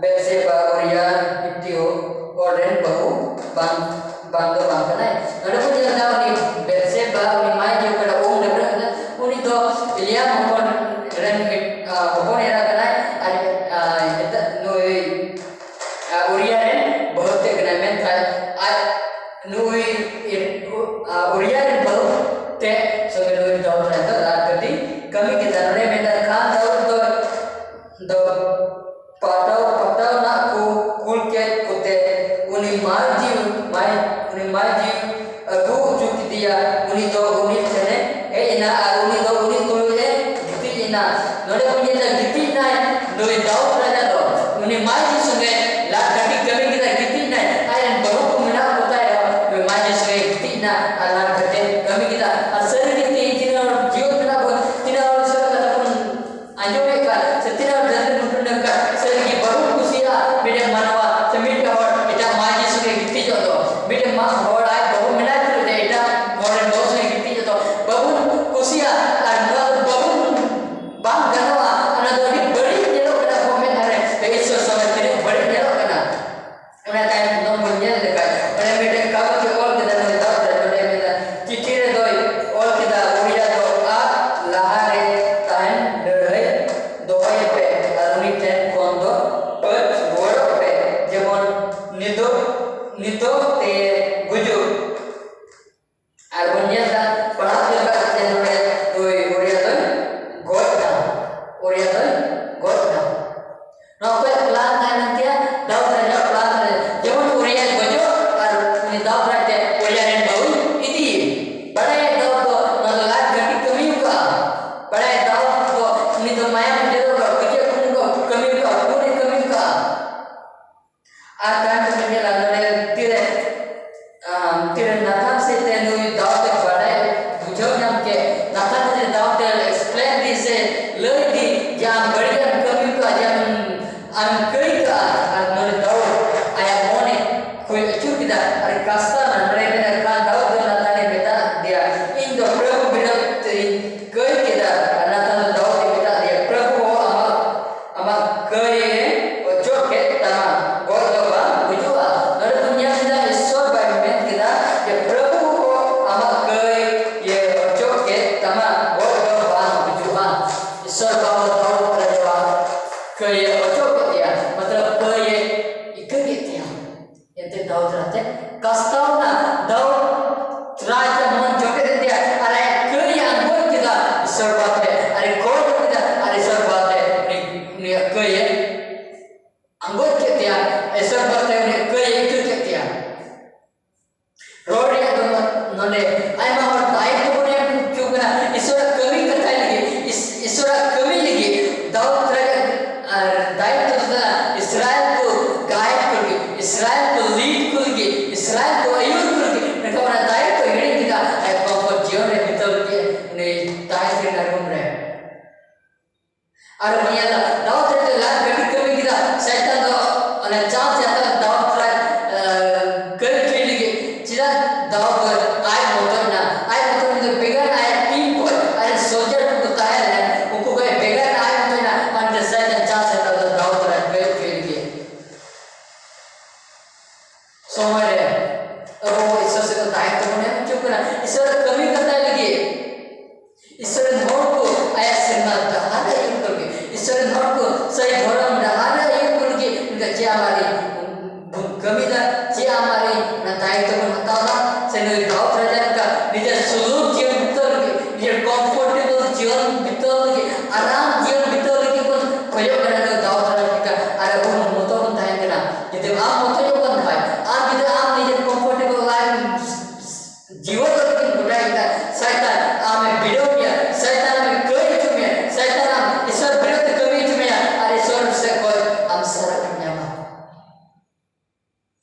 ᱵᱮᱛᱥᱮᱵᱟ ᱩᱨᱤᱭᱟ ᱦᱤᱛᱤ ᱦᱚᱲ ᱨᱮᱱ ᱵᱟᱹᱦᱩ ᱵᱟᱝ, ᱵᱟᱝ ᱫᱚ ᱵᱟᱝ ᱠᱟᱱᱟᱭ?" ᱱᱚᱰᱮ ᱵᱚᱱ ᱧᱮᱞ ᱮᱫᱟ, ᱩᱱᱤ ᱵᱮᱛᱥᱮᱵᱟ, ᱩᱱᱤ ᱢᱟᱹᱭ ᱡᱮ ᱚᱠᱟᱴᱟᱜ ᱩᱢ ᱰᱟᱹᱵᱽᱨᱟᱹᱜ ᱠᱟᱱᱟ, ᱩᱱᱤ ᱫᱚ ᱮᱞᱤᱭᱟᱢ ᱦᱚᱯᱚᱱ ᱨᱮᱱ ᱢᱤᱫ, ᱟ, ᱦᱚᱯᱚᱱ ᱮᱨᱟ ᱠᱟᱱᱟᱭ᱾ ᱟᱨ, ᱟ, ᱱᱤᱛᱚᱜ ᱱᱩᱭ ᱱᱤᱛᱚᱜ ᱱᱤᱛᱚᱜ ᱛᱮ ᱜᱩᱡᱩᱜ᱾ ᱟᱨ ᱵᱚᱱ ᱧᱮᱞ ᱮᱫᱟ, ᱯᱟᱲᱦᱟᱣ ᱞᱮᱠᱟ ᱛᱮ ᱱᱚᱰᱮ ᱫᱚᱭ ᱩᱨᱤᱭᱟ ᱫᱚᱭ ᱜᱚᱡ ᱮᱱᱟ᱾ ᱩᱨᱤᱭᱟ ᱫᱚᱭ ᱜᱚᱡ ᱮᱱᱟ᱾ ᱱᱚᱣᱟ ᱚᱠᱚᱭᱟᱜ ᱯᱞᱟᱱ ᱛᱟᱦᱮᱸ ᱞᱮᱱ ᱛᱟᱭᱟ? ᱫᱟᱣᱩᱫ ᱨᱟᱡᱟᱣᱟᱜ ᱯᱞᱟᱱ ᱛᱟᱦᱮᱸ ᱞᱮᱱᱟ᱾ ᱡᱮᱢᱚᱱ ᱩᱨᱤᱭᱟ ᱜᱚᱡᱚᱜ ᱟᱨ ᱩᱱᱤ ᱫᱟᱣᱩᱫ ᱨᱟᱡᱽ ᱛᱮ ᱩᱨᱤᱭᱟ ᱨᱮᱱ ᱵᱟᱹᱦᱩᱭ ᱤᱫᱤᱭᱮ᱾ ᱵᱟᱲᱟᱭ ᱫᱟᱣᱩᱫ ᱫᱚ ᱱᱚᱣᱟ ᱫᱚ ᱞᱟᱡ ᱜᱷᱟᱹᱴᱤ ᱠᱟᱹᱢᱤ ᱟᱠᱟᱫᱼᱟ᱾ ᱵᱟᱲᱟᱭ ᱫᱟᱣᱩᱫ ᱫᱚ ᱩᱱᱤ ᱫᱚ ᱢᱟᱭᱟᱢ ᱡᱚᱨᱚ ᱠᱟᱜᱼᱟ, ᱠᱟᱹᱡᱟᱹᱜ ᱠᱷᱩᱱ ᱠᱚ ᱠᱟᱹᱢᱤ ᱟᱠᱟᱫᱼᱟ, ᱠᱷᱩᱱ ᱮ ᱠᱟᱹᱢᱤ ᱟᱠᱟᱫᱼᱟ᱾ ᱟᱨ ᱛᱟᱭᱚᱢ ᱛᱮᱵᱚᱱ ᱧᱮᱞᱟ ᱱᱚᱰᱮ ᱛᱤᱨᱮ, ᱟᱢ, ᱛᱤᱨᱮ ᱱᱟᱛᱟᱱ ᱥᱮᱫ ᱛᱮ ᱱᱩᱭ ᱫᱟᱣᱩᱫ ᱮ ᱵᱟᱰᱟᱭ ᱵᱩᱡᱷᱟᱹᱣ ᱧᱟᱢ ᱠᱮᱫ, ᱱᱟᱛᱟᱱ ᱡᱩᱫᱤ ᱫᱟᱣᱩᱫ ᱮ explain ᱫᱤ ᱥᱮ ᱞᱟᱹᱭ ᱫᱤ ᱡᱮ ᱟᱢ ᱵᱟᱹᱲᱤᱡ ᱮᱢ ᱠᱟᱹᱢᱤ ᱠᱟᱜᱼᱟ, ᱡᱮ ᱟᱢ, ᱟᱢ ᱠᱟᱹᱭ ᱠᱟᱜᱼᱟ, ᱟᱨ ᱱᱚᱰᱮ ᱫᱟᱣᱩᱫ ᱟᱭᱟᱜ ᱢᱚᱱᱮ ᱠᱷᱚᱡ ᱟᱹᱪᱩᱨ ᱠᱮᱫᱟ ᱟᱨ ᱠᱟᱥᱛᱟᱣ ᱱᱟ᱾ ᱱᱚᱰᱮ ᱢᱮᱱᱟᱜ ᱠᱷᱟᱱ ᱫᱟᱣᱩᱫ ᱫᱚ ᱱᱟᱛᱟᱱ ᱮ ᱢᱮᱛᱟ ᱫᱮᱭᱟ, "ᱤᱧ ᱫᱚ ᱯᱨᱚᱵᱷᱩ ᱵᱤᱨᱩᱫᱷ ᱛᱮᱧ ᱠᱟᱹᱭ ᱠᱮᱫᱟ", ᱟᱨ ᱱᱟᱛᱟᱱ ᱫᱚ ᱫᱟᱣᱩᱫ ᱮ ᱢᱮᱛᱟ ᱫᱮᱭᱟ, "ᱯᱨᱚᱵᱷᱩ ᱦᱚᱸ ᱟᱢᱟᱜ ᱟᱢᱟᱜ ᱠᱟᱹᱭ ᱮ ᱚᱪᱚᱜ ᱠᱮᱫ ᱛᱟᱢᱟ, ᱜᱚᱡ ᱫᱚ ᱵᱟᱝ ᱜᱩᱡᱩᱜᱼᱟ᱾ ᱱᱚᱰᱮ ᱵᱚᱱ ᱧᱮᱞ ᱠᱮᱫᱟ, ᱤᱥᱥᱚᱨ ᱵᱟᱭ ᱢᱮᱱ ᱠᱮᱫᱟ ᱡᱮ, "ᱯᱨᱚᱵᱷᱩ ᱠᱚ ᱟᱢᱟᱜ ᱠᱟᱹᱭ ᱮ ᱚᱪᱚᱜ ᱠᱮᱫ ᱛᱟᱢᱟ, ᱜᱚᱡ ᱫᱚ ᱵᱟᱝ ᱜᱩᱡᱩᱜᱼᱟ᱾" ᱤᱥᱥᱚᱨ ᱵᱟᱵᱟ ᱫᱟᱣᱩᱫ ᱨᱟᱡᱟᱣᱟᱜ ᱠᱟᱹᱭ ᱮ ᱚᱪᱚᱜ ᱠᱮᱫ ᱛᱟᱭᱟ, ᱢᱚᱛᱞᱚᱵ ᱠᱟᱹᱭ ᱮ ᱤᱠᱟᱹ ᱠᱮᱫ ᱛᱟᱭᱟ᱾ ᱮᱱᱛᱮ ᱫᱟᱣᱩᱫ ᱨᱟᱡᱟ ᱠᱟᱥᱛᱟᱣ ᱮᱱᱟ᱾ ᱫᱟᱣᱩᱫ ᱨᱟᱡᱟ ᱢᱚᱱ ᱡᱚᱴᱮᱫ ᱮᱱ ᱛᱟᱭᱟ ᱟᱨ ᱟᱡ ᱠᱟᱹᱭ ᱮ ᱟᱸᱜᱚᱪ ᱠᱮᱫᱟ ᱤᱥᱥᱚᱨ ᱵᱟᱵᱟ ᱴᱷᱮᱱ, ᱟᱨ ᱮ ᱠᱚᱭ ᱠᱮᱫᱟ ᱟᱨ ᱤᱥᱥᱚᱨ ᱵᱟᱵᱟ ᱴᱷᱮᱱ ᱩᱱᱤ, ᱩᱱᱤᱭᱟᱜ ᱠᱟᱹᱭ ᱮ ᱟᱸᱜᱚᱪ ᱠᱮᱫ ᱛᱟᱭᱟ᱾ ᱤᱥᱥᱚᱨ ᱵᱟᱵᱟ ᱴᱷᱮᱱ ᱩᱱᱤᱭᱟᱜ ᱠᱟᱹᱭ ᱮ ᱤᱠᱟᱹ ᱠᱮᱫ ᱛᱟᱭᱟ᱾ ᱨᱚᱲ ᱨᱮᱭᱟᱜ ᱫᱚ ᱱᱚᱰᱮ ᱟᱭᱢᱟ ᱦᱚᱲ ᱫᱟᱭᱤᱛᱛᱚ ᱵᱚᱱ ᱮᱢ ᱦᱚᱪᱚ ᱠᱟᱱᱟ ᱤᱥᱥᱚᱨᱟᱜ ᱠᱟᱹᱢᱤ ᱠᱟᱛᱷᱟᱭ ᱞᱟᱹᱜᱤᱫ, ᱤᱥ-, ᱤᱥᱥᱚᱨᱟᱜ ᱠᱟᱹᱢᱤ ᱞᱟᱹᱜᱤᱫ᱾ ᱫᱟᱣᱩᱫ ᱨᱟᱡᱟ ᱟᱨ ᱫᱟᱭᱤᱛᱛᱚ ᱫᱚ ᱠᱟᱱᱟ ᱤᱥᱨᱟᱭᱮᱞ ᱠᱚ ᱜᱟᱭᱤᱰ ᱠᱚ ᱞᱟᱹᱜᱤᱫ, ᱤᱥᱨᱟᱭᱮᱞ ᱠᱚ ᱞᱤᱰ ᱠᱚ ᱞᱟᱹᱜᱤᱫ, ᱤᱥᱨᱟᱭᱮᱞ ᱠᱚ ᱟᱹᱭᱩᱨ ᱠᱚ ᱞᱟᱹᱜᱤᱫ᱾ ᱢᱮᱱᱠᱷᱟᱱ ᱚᱱᱟ ᱫᱟᱭᱤᱛᱛᱚ ᱦᱤᱲᱤᱧ ᱠᱮᱫᱟ, ᱟᱡ ᱠᱚᱢᱯᱷᱚᱨᱴ ᱡᱳᱱ ᱨᱮ ᱵᱤᱛᱟᱹᱣ ᱞᱟᱹᱜᱤᱫ ᱩᱱᱤ ᱛᱟᱦᱮᱸ ᱠᱟᱱᱟ ᱨᱩᱢ ᱨᱮ᱾ ᱟᱨ ᱵᱚᱱ ᱧᱮᱞᱟ, ᱫᱟᱣᱩᱫ ᱨᱮ ᱞᱟᱡ ᱜᱟᱹᱰᱤ ᱠᱟᱹᱢᱤ ᱠᱮᱫᱟ, ᱥᱟᱭᱛᱟᱱ ᱫᱚ ᱚᱱᱟ ᱪᱟᱱᱥ ᱮ ᱦᱟᱛᱟᱣ, ᱫᱟᱣᱩᱫ ᱨᱮ, ᱮ, ᱠᱟᱹᱢᱤ ᱦᱚᱪᱚᱭ ᱞᱟᱹᱜᱤᱫ᱾ ᱪᱮᱫᱟᱜ ᱫᱟᱣᱩᱫ ᱫᱚ ᱟᱡ ᱢᱚᱛᱚᱡ ᱮᱱᱟ? ᱟᱡ ᱢᱚᱛᱚᱡ ᱫᱚ ᱵᱮᱜᱟᱨ ᱟᱭᱟᱜ ᱴᱤᱢ ᱠᱷᱚᱡ, ᱟᱡ ᱨᱮᱱ ᱥᱳᱞᱡᱟᱨ ᱠᱚ ᱛᱟᱦᱮᱸ ᱞᱮᱱᱟ, ᱩᱱᱠᱩ ᱠᱷᱚᱡ ᱵᱮᱜᱟᱨ ᱟᱡ ᱢᱚᱛᱚᱡ ᱮᱱᱟ, ᱚᱱᱟᱛᱮ ᱥᱟᱭᱛᱟᱱ ᱪᱟᱱᱥ ᱮ ᱦᱟᱛᱟᱣ ᱫᱟ ᱫᱟᱣᱩᱫ ᱨᱮ ᱠᱟᱹᱢᱤ ᱦᱚᱪᱚᱭ ᱞᱟᱹᱜᱤᱫ᱾ ᱥᱚᱢᱚᱭ ᱨᱮ ᱟᱵᱚ ᱤᱥᱥᱚᱨ ᱥᱮᱫ ᱫᱟᱭᱤᱛᱛᱚ ᱵᱚᱱ ᱮᱢ ᱦᱚᱪᱚ ᱠᱟᱱᱟ᱾ ᱤᱥᱥᱚᱨ ᱠᱟᱹᱢᱤ ᱠᱟᱛᱷᱟᱭ ᱞᱟᱹᱜᱤᱫ, ᱤᱥᱥᱚᱨ ᱨᱮᱱ ᱦᱚᱲ ᱠᱚ ᱟᱭᱟᱜ ᱥᱮᱨᱢᱟ ᱰᱟᱦᱟᱨ ᱨᱮ ᱟᱹᱭᱩᱨ ᱠᱚ ᱞᱟᱹᱜᱤᱫ, ᱤᱥᱥᱚᱨ ᱨᱮᱱ ᱦᱚᱲ ᱠᱚ ᱥᱟᱹᱦᱤ ᱫᱷᱚᱨᱚᱢ ᱰᱟᱦᱟᱨ ᱨᱮ ᱟᱹᱭᱩᱨ ᱠᱚ ᱞᱟᱹᱜᱤᱫ, ᱩᱱᱠᱩ ᱪᱮᱫ ᱟᱢᱟᱜ ᱵᱚᱱ ᱠᱟᱹᱢᱤ ᱟᱢ ᱢᱚᱛᱚᱡᱚᱜ ᱠᱟᱱ ᱠᱷᱟᱡ, ᱟᱢ ᱡᱩᱫᱤ ᱟᱢ ᱱᱤᱡᱮᱨ comfortable life ᱡᱤᱭᱚᱱ ᱫᱚ ᱡᱩᱫᱤᱢ ᱜᱚᱴᱟᱭ ᱠᱷᱟᱡ, ᱥᱟᱭᱛᱟᱱ ᱟᱢᱮ ᱵᱤᱰᱟᱹᱣ ᱢᱮᱭᱟ, ᱥᱟᱭᱛᱟᱱ ᱟᱢᱮ ᱠᱟᱹᱭ ᱦᱚᱪᱚ ᱢᱮᱭᱟ, ᱥᱟᱭᱛᱟᱱ ᱟᱢ ᱤᱥᱚᱨ ᱵᱤᱨᱩᱫᱷ ᱛᱮ ᱠᱟᱹᱢᱤ ᱦᱚᱪᱚ ᱢᱮᱭᱟ, ᱟᱨ ᱤᱥᱚᱨ ᱥᱮᱫ ᱠᱷᱚᱡ ᱟᱢ ᱥᱟᱨᱟᱯ ᱮᱢ ᱧᱟᱢᱟ᱾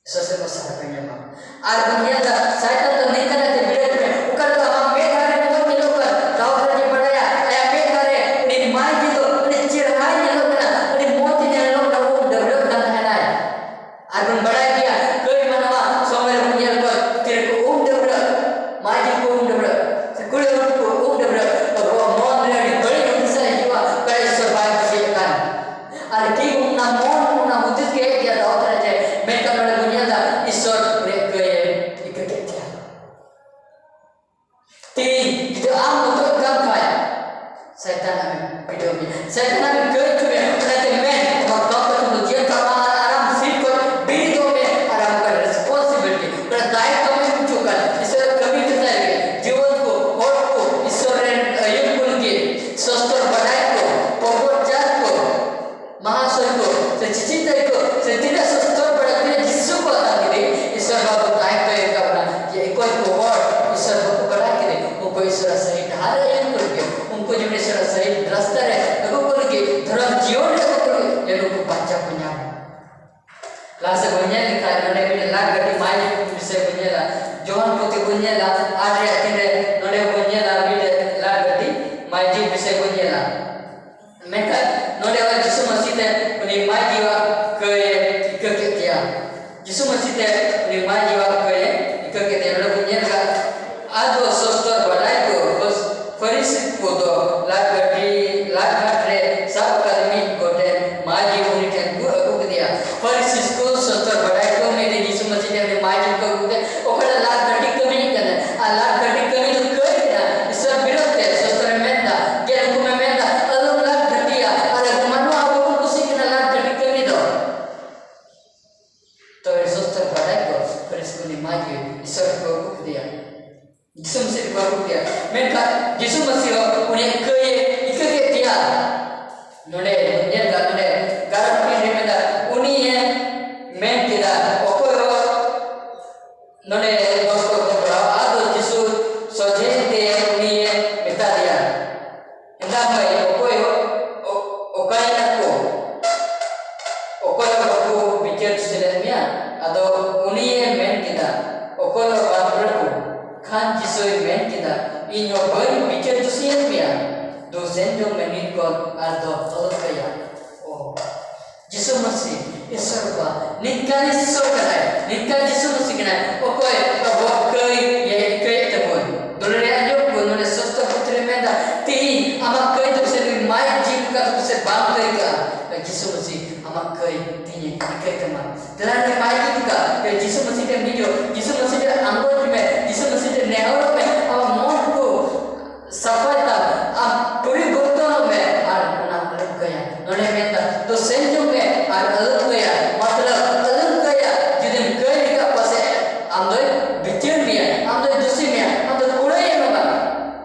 ᱤᱥᱚᱨ ᱥᱮᱫ ᱠᱷᱚᱡ ᱥᱟᱨᱟᱯ ᱮᱢ ᱧᱟᱢᱟ᱾ ᱟᱨ ᱵᱚᱱ ᱧᱮᱞ ᱫᱟ, ᱥᱟᱭᱛᱟᱱ ᱫᱚ ᱱᱤᱝᱠᱟ ᱠᱟᱛᱮ ᱵᱤᱰᱟᱹᱣ ᱦᱚᱪᱚ ᱢᱮᱭᱟ, ᱚᱠᱟ ᱨᱮᱫᱚ ᱟᱢᱟᱜ ᱢᱮᱫ ᱫᱷᱟᱨᱮ ᱢᱚᱡᱽ ᱧᱮᱞᱚᱜ ᱠᱟᱱ, ᱫᱟᱣ ᱫᱷᱟᱨᱮ ᱡᱮ ᱵᱟᱰᱟᱭᱟ, ᱟᱭᱟᱜ ᱢᱮᱫ ᱫᱷᱟᱨᱮ ᱩᱱᱤ ᱢᱟᱹᱭ ᱡᱮ ᱫᱚ ᱟᱹᱰᱤ ᱪᱮᱦᱨᱟᱭ ᱧᱮᱞᱚᱜ ᱠᱟᱱᱟ, ᱟᱹᱰᱤ ᱢᱚᱡᱽ ᱮ ᱧᱮᱞᱚᱜ ᱠᱟᱱᱟ, ᱩᱵ ᱰᱟᱹᱵᱽᱨᱟᱹᱜ ᱠᱟᱱ ᱛᱟᱦᱮᱱᱟᱭ᱾ ᱟᱨ ᱵᱚᱱ ᱵᱟᱲᱟᱭ ᱜᱮᱭᱟ, ᱠᱟᱹᱭ ᱢᱟᱱᱣᱟ ᱥᱚᱢᱚᱭ ᱨᱮᱵᱚᱱ ᱧᱮᱞ ᱠᱚᱣᱟ, ᱛᱤᱨᱮ ᱠᱚ ᱩᱢ ᱰᱟᱹᱵᱽᱨᱟᱹᱜ, ᱢᱟᱹᱭ ᱡᱤ ᱠᱚ ᱩᱢ ᱰᱟᱹᱵᱽᱨᱟᱹᱜ, ᱥᱮ ᱠᱩᱲᱤ ᱦᱚᱲ ᱠᱚ ᱩᱢ ᱰᱟᱹᱵᱽᱨᱟᱹᱜ, ᱟᱵᱚᱣᱟᱜ ᱢᱚᱱ ᱨᱮ ᱟᱹᱰᱤ ᱵᱟᱹᱲᱤᱡ ᱦᱩᱫᱤᱥ ᱦᱤᱡᱩᱜᱼᱟ, ᱚᱠᱟ ᱤᱥᱚᱨ ᱵᱟᱭ ᱠᱩᱥᱤᱭᱟᱜ ᱠᱟᱱ᱾ ᱟᱨ ᱴᱷᱤᱠ ᱚᱱᱟ ᱢᱚᱱ, ᱚᱱᱟ ᱦᱩᱫᱤᱥ ᱜᱮ ᱦᱮᱡ ᱜᱮᱭᱟ ᱫᱟᱣ ᱫᱷᱟᱨᱮ ᱡᱮ, ᱢᱮᱱᱠᱷᱟᱱ ᱱᱚᱰᱮ ᱵᱚᱱ ᱧᱮᱞ ᱫᱟ, ᱤᱥᱚᱨ ᱩᱱᱤᱭᱟᱜ ᱠᱟᱹᱭ ᱮ ᱤᱠᱟᱹ ᱠᱮᱫ ᱛᱟᱭᱟ᱾ ᱛᱮᱦᱮᱧ ᱡᱩᱫᱤ ᱟᱢ ᱵᱚᱛᱚᱨᱚᱜ ᱠᱟᱱ ᱠᱷᱟᱡ, ᱥᱟᱭᱛᱟᱱ ᱟᱢᱮ ᱵᱤᱰᱟᱹᱣ ᱢᱮᱭᱟ, ᱥᱟᱭᱛᱟᱱ ᱟᱢᱮ ᱠᱟᱹᱭ ᱦᱚᱪᱚ ᱢᱮᱭᱟ᱾ ᱚᱱᱟᱛᱮ ᱢᱮᱱ, ᱟᱢᱟᱜ ᱠᱟᱹᱢᱤ ᱠᱟᱛᱮ ᱫᱚ ᱡᱤᱭᱚᱱ ᱛᱟᱢ ᱟᱨ ᱟᱨᱟᱢ ᱥᱤᱨ ᱠᱷᱚᱡ ᱵᱤᱨᱤᱫᱚᱜ ᱢᱮ ᱟᱨ ᱟᱢ ᱚᱠᱟ responsibility, ᱚᱠᱟ ᱫᱟᱭᱤᱛᱛᱚ ᱮᱢ ᱦᱚᱪᱚ ᱠᱟᱱ, ᱤᱥᱚᱨ ᱠᱟᱹᱢᱤ ᱠᱟᱛᱷᱟ ᱨᱮᱜᱮ, ᱡᱩᱣᱟᱹᱱ ᱠᱚ, ᱦᱚᱲ ᱠᱚ, ᱤᱥᱚᱨ ᱨᱮᱱ ᱟᱹᱭᱩᱨ ᱠᱚ ᱞᱟᱹᱜᱤᱫ, ᱥᱚᱥᱛᱚᱨ ᱵᱟᱰᱟᱭ ᱠᱚ, ᱯᱚᱨᱵᱚᱛ ᱪᱟᱨ ᱠᱚ, ᱢᱟᱦᱟᱥᱚᱭ ᱠᱚ, ᱥᱮ ᱪᱤᱪᱤᱛᱟᱹᱭ ᱠᱚ, ᱥᱮ ᱛᱤᱱᱟᱹᱜ ᱥᱚᱥᱛᱚᱨ ᱵᱟᱰᱟᱭ, ᱛᱤᱱᱟᱹᱜ ᱡᱤᱥᱩ ᱠᱚ ᱟᱛᱟᱝ ᱠᱮᱫᱮ, ᱤᱥᱚᱨ ᱵᱟᱵᱚ ᱫᱟᱭᱤᱛᱛᱚ ᱮᱢ ᱠᱟᱜ ᱵᱚᱱᱟ, ᱡᱮ ᱚᱠᱚᱭ ᱠᱚ ᱦᱚᱲ ᱤᱥᱚᱨ ᱵᱟᱠᱚ ᱵᱟᱰᱟᱭ ᱠᱮᱫᱮ, ᱩᱱᱠᱩ ᱤᱥᱚᱨᱟᱜ ᱥᱟᱹᱦᱤ ᱰᱟᱦᱟᱨ ᱨᱮ ᱟᱹᱭᱩᱨ ᱠᱚ ᱞᱟᱹᱜᱤᱫ, ᱩᱱᱠᱩ ᱡᱮᱢᱚᱱ ᱤᱥᱚᱨᱟᱜ ᱥᱟᱹᱦᱤ ᱨᱟᱥᱛᱟ ᱨᱮ ᱟᱹᱜᱩ ᱠᱚ ᱞᱟᱹᱜᱤᱫ, ᱫᱷᱚᱨᱚᱢ ᱡᱤᱭᱚᱱ ᱨᱮ ᱟᱹᱜᱩ ᱠᱚ ᱞᱟᱹᱜᱤᱫ, ᱡᱮ ᱱᱩᱠᱩ ᱵᱟᱧᱪᱟᱣ ᱠᱚ ᱧᱟᱢ᱾ ᱞᱟᱦᱟ ᱥᱮᱫ ᱵᱚᱱ ᱧᱮᱞ ᱞᱮᱠᱷᱟᱱ, ᱱᱚᱰᱮ ᱢᱤᱫᱴᱮᱱ ᱞᱟᱠᱷ ᱜᱟᱹᱰᱤ ᱢᱟᱹᱭᱡᱩᱜ ᱵᱤᱥᱚᱭ ᱵᱚᱱ ᱧᱮᱞᱟ᱾ ᱡᱚᱦᱚᱱ ᱯᱩᱛᱷᱤ ᱵᱚᱱ ᱧᱮᱞᱟ, ᱟᱴ ᱨᱮᱭᱟᱜ ᱛᱤᱱ ᱨᱮ, ᱱᱚᱰᱮ ᱵᱚᱱ ᱧᱮᱞᱟ ᱢᱤᱫᱴᱮᱱ ᱞᱟᱠᱷ ᱜᱟᱹᱰᱤ ᱢᱟᱹᱭᱡᱩᱜ ᱵᱤᱥᱚᱭ ᱵᱚᱱ ᱧᱮᱞᱟ᱾ ᱢᱮᱱᱠᱷᱟᱱ ᱱᱚᱰᱮ ᱦᱚᱸ ᱡᱤᱥᱩ ᱢᱟᱹᱥᱤ ᱛᱮ ᱩᱱᱤ ᱢᱟᱹᱭᱡᱩᱣᱟᱜ ᱠᱟᱹᱭ ᱮ ᱤᱠᱟᱹ ᱠᱮᱫ ᱛᱟᱭᱟ᱾ ᱡᱤᱥᱩ ᱢᱟᱹᱥᱤ ᱛᱮ ᱩᱱᱤ ᱢᱟᱹᱭᱡᱩᱣᱟᱜ ᱠᱟᱹᱭ ᱮ ᱤᱠᱟᱹ ᱠᱮᱫ ᱛᱟᱭᱟ᱾ ᱱᱚᱰᱮ ᱵᱚᱱ ᱧᱮᱞ ᱠᱟᱜ, ᱟᱫᱚ ᱥᱚᱥᱛᱚᱨ ᱵᱟᱰᱟᱭ ᱠᱚ, ᱯᱷᱟᱹᱨᱤᱥᱤ ᱠᱚᱫᱚ ᱞᱟᱠᱷ ᱜᱟᱹᱰᱤ, ᱞᱟᱠᱷ ᱜᱷᱟᱴ ᱨᱮ ᱥᱟᱵ ᱟᱠᱟᱫ ᱢᱤᱫ ᱜᱚᱴᱮᱱ ᱢᱟᱹᱭᱡᱩ ᱩᱱᱤ ᱴᱷᱮᱱ ᱠᱚ ᱟᱹᱜᱩ ᱠᱮᱫᱮᱭᱟ᱾ ᱯᱷᱟᱹᱨᱤᱥᱤ ᱠᱚ ᱥᱚᱥᱛᱚᱨ ᱵᱟᱰᱟᱭ ᱠᱚ ᱢᱮᱱᱛᱮ ᱡᱤᱥᱩ ᱢᱟᱹᱥᱤ ᱴᱷᱮᱱ ᱩᱱᱤ ᱢᱟᱹᱭᱡᱩ ᱠᱚ ᱟᱹᱜᱩ ᱠᱮᱫᱮᱭᱟ᱾ ᱚᱠᱟᱴᱟᱜ ᱞᱟᱠᱷ ᱜᱟᱹᱰᱤ ᱠᱟᱹᱢᱤ ᱠᱟᱱᱟ, ᱟᱨ ᱞᱟᱠᱷ ᱜᱟᱹᱰᱤ ᱠᱟᱹᱢᱤ ᱫᱚ ᱠᱟᱹᱭ ᱠᱟᱱᱟ᱾ ᱤᱥᱚᱨ ᱵᱤᱨᱳᱫᱷ ᱛᱮ ᱥᱚᱥᱛᱚᱨᱮ ᱢᱮᱱᱫᱟ, ᱜᱮ ᱩᱱᱠᱩ ᱢᱮ ᱢᱮᱱᱫᱟ, ᱟᱞᱚᱢ ᱞᱟᱠᱷ ᱜᱟᱹᱰᱤᱭᱟ, ᱟᱨ ᱟᱵᱚ ᱢᱟᱱᱣᱟ ᱟᱵᱚ ᱵᱚᱱ ᱠᱩᱥᱤᱜ ᱠᱟᱱᱟ ᱞᱟᱠᱷ ᱜᱟᱹᱰᱤ ᱠᱟᱹᱢᱤ ᱫᱚ᱾ ᱛᱚᱵᱮ ᱥᱚᱥᱛᱚᱨ ᱵᱟᱰᱟᱭ ᱠᱚ ᱯᱷᱟᱹᱨᱤᱥᱤ ᱠᱚ ᱩᱱᱤ ᱢᱟᱹᱭᱡᱩ ᱤᱥᱚᱨ ᱠᱚ ᱟᱹᱜᱩ ᱠᱮᱫᱮᱭᱟ᱾ ᱡᱤᱥᱩ ᱢᱟᱹᱥᱤ ᱠᱚ ᱟᱹᱜᱩ ᱠᱮᱫᱮᱭᱟ᱾ ᱢᱮᱱᱠᱷᱟᱱ ᱡᱤᱥᱩ ᱢᱟᱹᱥᱤ ᱦᱚᱸ ᱩᱱᱤᱭᱟᱜ ᱠᱟᱹᱭ ᱮ ᱤᱠᱟᱹ ᱠᱮᱫ ᱛᱟᱭᱟ᱾ ᱱᱚᱰᱮ ᱧᱮᱞ ᱠᱟᱜ, ᱱᱚᱰᱮ ᱜᱟᱨᱚ ᱴᱤ ᱨᱮ ᱢᱮᱱᱫᱟ, ᱩᱱᱤ ᱮ ᱢᱮᱱ ᱵᱟᱠᱚ ᱵᱤᱪᱟᱹᱨ ᱫᱩᱥᱤ ᱞᱮᱫ ᱢᱮᱭᱟ?" ᱟᱫᱚ ᱩᱱᱤᱭᱮ ᱢᱮᱱ ᱠᱮᱫᱟ, "ᱚᱠᱚᱭ ᱦᱚᱸ ᱵᱟᱝ, ᱯᱨᱚᱵᱷᱩ᱾" ᱠᱷᱟᱱ ᱡᱤᱥᱩᱭ ᱢᱮᱱ ᱠᱮᱫᱟ, "ᱤᱧ ᱦᱚᱸ ᱵᱟᱹᱧ ᱵᱤᱪᱟᱹᱨ ᱫᱩᱥᱤᱭᱮᱫ ᱢᱮᱭᱟ᱾ ᱫᱩ ᱥᱮᱱ ᱡᱚᱝ ᱢᱮ ᱱᱤᱛ ᱠᱷᱚᱱ ᱟᱨ ᱫᱚ ᱟᱞᱚᱢ ᱠᱟᱹᱭᱟ᱾" ᱚ, ᱡᱤᱥᱩ ᱢᱟᱹᱥᱤ, ᱤᱥᱚᱨ ᱵᱟᱵᱟ, ᱱᱤᱝᱠᱟᱱ ᱤᱥᱚᱨ ᱠᱟᱱᱟᱭ, ᱱᱤᱝᱠᱟᱱ ᱡᱤᱥᱩ ᱢᱟᱹᱥᱤ ᱠᱟᱱᱟᱭ, ᱚᱠᱚᱭ ᱟᱵᱚᱣᱟᱜ ᱠᱟᱹᱭ ᱮ ᱠᱟᱹᱭᱮᱫ ᱛᱟᱵᱚᱱ᱾ ᱫᱩᱞᱟᱹᱲ ᱨᱮ ᱟᱸᱡᱚᱢ ᱠᱚ, ᱱᱚᱰᱮ ᱥᱚᱥᱛᱚ ᱯᱩᱛᱷᱤ ᱨᱮ ᱢᱮᱱᱫᱟ, ᱛᱤᱦᱤᱧ ᱟᱢᱟᱜ ᱠᱟᱹᱭ ᱫᱚ ᱯᱟᱥᱮᱡ ᱱᱩᱭ ᱢᱟᱭ ᱡᱤᱞ ᱞᱮᱠᱟ ᱫᱚ ᱯᱟᱥᱮᱡ ᱵᱟᱝ ᱠᱟᱹᱭ ᱠᱟᱜᱼᱟ᱾ ᱡᱤᱥᱩ ᱢᱟᱹᱥᱤ ᱟᱢᱟᱜ ᱠᱟᱹᱭ ᱛᱤᱧᱮ ᱤᱠᱟᱹᱭ ᱛᱟᱢᱟ᱾ ᱫᱮᱞᱟ ᱱᱩᱭ ᱢᱟᱭ ᱡᱤᱞ ᱞᱮᱠᱟ, ᱡᱤᱥᱩ ᱢᱟᱹᱥᱤ ᱴᱷᱮᱱ ᱦᱤᱡᱩᱜ, ᱡᱤᱥᱩ ᱢᱟᱹᱥᱤ ᱴᱷᱮᱱ ᱟᱸᱜᱚᱪ ᱢᱮ, ᱡᱤᱥᱩ ᱢᱟᱹᱥᱤ ᱴᱷᱮᱱ ᱱᱮᱦᱚᱨᱚᱜ ᱢᱮ, ᱟᱢᱟᱜ ᱢᱚᱱ ᱠᱚ ᱥᱟᱯᱷᱟᱭ ᱛᱟᱢ, ᱟᱢ ᱯᱚᱨᱤᱵᱚᱨᱛᱚᱱᱚᱜ ᱢᱮ ᱟᱨ ᱚᱱᱟ ᱟᱞᱚᱢ ᱠᱟᱹᱭᱟ᱾ ᱱᱚᱰᱮ ᱢᱮᱱᱫᱟ, ᱛᱚ ᱥᱮᱱ ᱪᱚᱝ ᱢᱮ ᱟᱨ ᱟᱞᱚᱢ ᱠᱟᱹᱭᱟ᱾ ᱢᱚᱛᱞᱚᱵ, ᱟᱞᱚᱢ ᱠᱟᱹᱭᱟ᱾ ᱡᱩᱫᱤᱢ ᱠᱟᱹᱭ ᱞᱮᱠᱷᱟᱱ ᱯᱟᱥᱮᱡ ᱟᱢ ᱫᱚᱭ ᱵᱤᱪᱟᱹᱨ ᱢᱮᱭᱟ, ᱟᱢ ᱫᱚᱭ ᱫᱩᱥᱤ ᱢᱮᱭᱟ, ᱟᱢ ᱫᱚ ᱠᱩᱲᱟᱹᱭ ᱮᱢ ᱮᱢᱟ᱾